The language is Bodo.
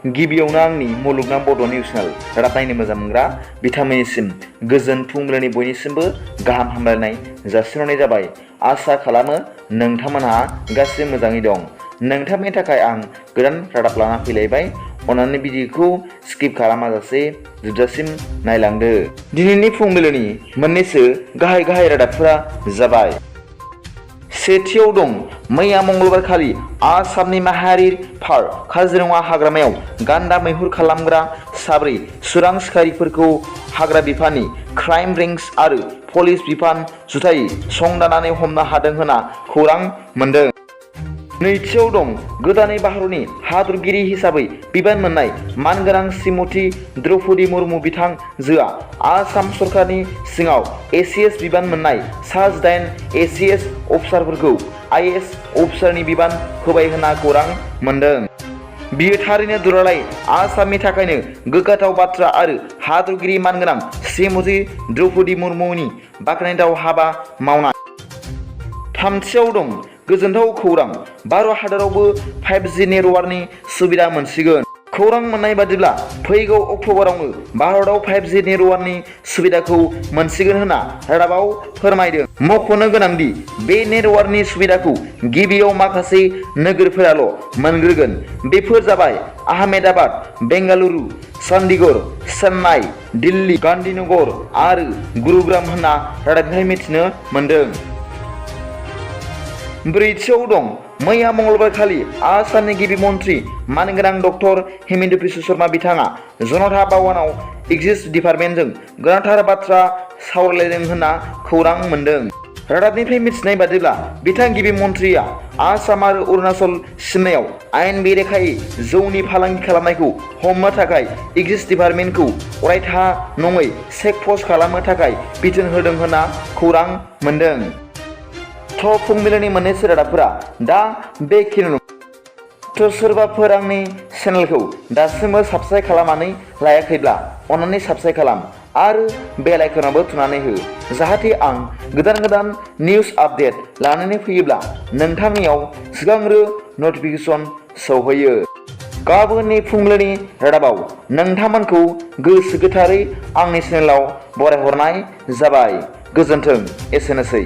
गिबियावनो आंनि मुलुगनां BodoNews चेनेल रादाब नायनो मोजां मोनग्रा बिथांमोननिसिम गोजोन फुंबिलिनि बयनिसिमबो गाहाम हामलायनाय जासिहरनाय जाबाय। आसा खालामो नोंथांमोनहा गासिबो मोजाङै दं। नोंथांनि थाखाय आं गोदान रादाब लाना फैलायबाय। अन्नानै भिडिअखौ स्किप खालामाजासे जोबजासिम नायलांदो। दिनैनि फुंबिलिनि मोननैसो गाहाय रादाबफोरा जाबाय। सेथियाव दं, मैया मंगलबार खालि आसामनि माहारि पार्क काजिरङा हाग्रामायाव गान्दा मैहुर खालामग्रा 4 सोरां सिखारिफोरखौ हाग्रा बिफाननि क्राइम ब्रेन्च आरो पुलिस बिफान जुथायै संदाननानै हमनो हादों होनना खौरां मोन्दों। नैथियाव दं, गोदानै भारतनि हादरगिरि हिसाबै बिबान मोननाय मानगोनां श्रीमती द्रौपदी मुर्मु बिथांजोआ आसाम सरकारनि सिङाव ACS बिबान मोननाय सा 8 ACS अफिसारफोरखौ IAS अफिसारनि बिबान होबाय होनना खौरां मोन्दों। बियो थारैनो दुलाराय आसामनि थाखायनो गोग्गाथाव बाथ्रा आरो हादरगिरि मानगोनां श्रीमती द्रौपदी मुर्मुनि बाख्नायथाव हाबा मावनाय। थामथियाव दं, गोजोनथाव खौरां, भारत हादरावबो 5G नेटवार्कनि सुबिदा मोनसिगोन। खौरां मोननाय बादिब्ला फैगौ अक्ट'बरावनो भारतआव 5G नेटवार्कनि सुबिदाखौ मोनसिगोन होनना रादाबाव फोरमायदों। मख'नो गोनांदि बे नेटवार्कनि सुबिदाखौ गिबियाव माखासे नोगोरफोराल' मोनग्रोगोन। बेफोर जाबाय आहमेदाबाद, बेंगालुरु, चन्डीगढ़, चेन्नाइ, दिल्ली, गान्धीनगर आरो गुरुग्राम होनना रादाबनिफ्राय मिथिनो मोन्दों। ब्रैथियाव दं, मैया मंगलबार खालि आसामनि गिबि मन्त्रि मानगोनां डक्टर हिमन्त बिश्व शर्मा बिथाङा जनता भवनाव एक्साइज डिपार्टमेन्टजों गोनांथार बाथ्रा सावरायलायदों होनना खौरां मोन्दों। रादाबनिफ्राय मिथिनाय बादिब्ला बिथां गिबि मन्थ्रिया आसाम आरो अरुणाचल सिमनायाव आयेन बेरेखायै जौनि फालांगि खालामनायखौ हमनो थाखाय एक्साइज डिपार्टमेन्टखौ अरायथा नङै चेक पस्ट खालामनो थाखाय बिथोन होदों होनना खौरां मोन्दों। फुंबिलिनि मोननैसो रादाबफोरा दा बेखिनियावनो। सोरबाफोर आंनि चेनेलखौ दासिमबो साबस्क्राइब खालामनानै लायाखैब्ला अन्नानै साबस्क्राइब खालाम आरो बेल आइकनावबो थुनानै हो, जाहाथे आं गोदान निउस आपडेट लानानै फैयोब्ला नोंथांनियाव सिगांग्रो नटिफिकेसन सौहैयो। गाबोननि फुंबिलिनि रादाबाव नोंथांमोनखौ गोसो गोथारै आंनि चेनेलाव बरायहरनाय जाबाय। गोजोन्थों, एसेनोसै।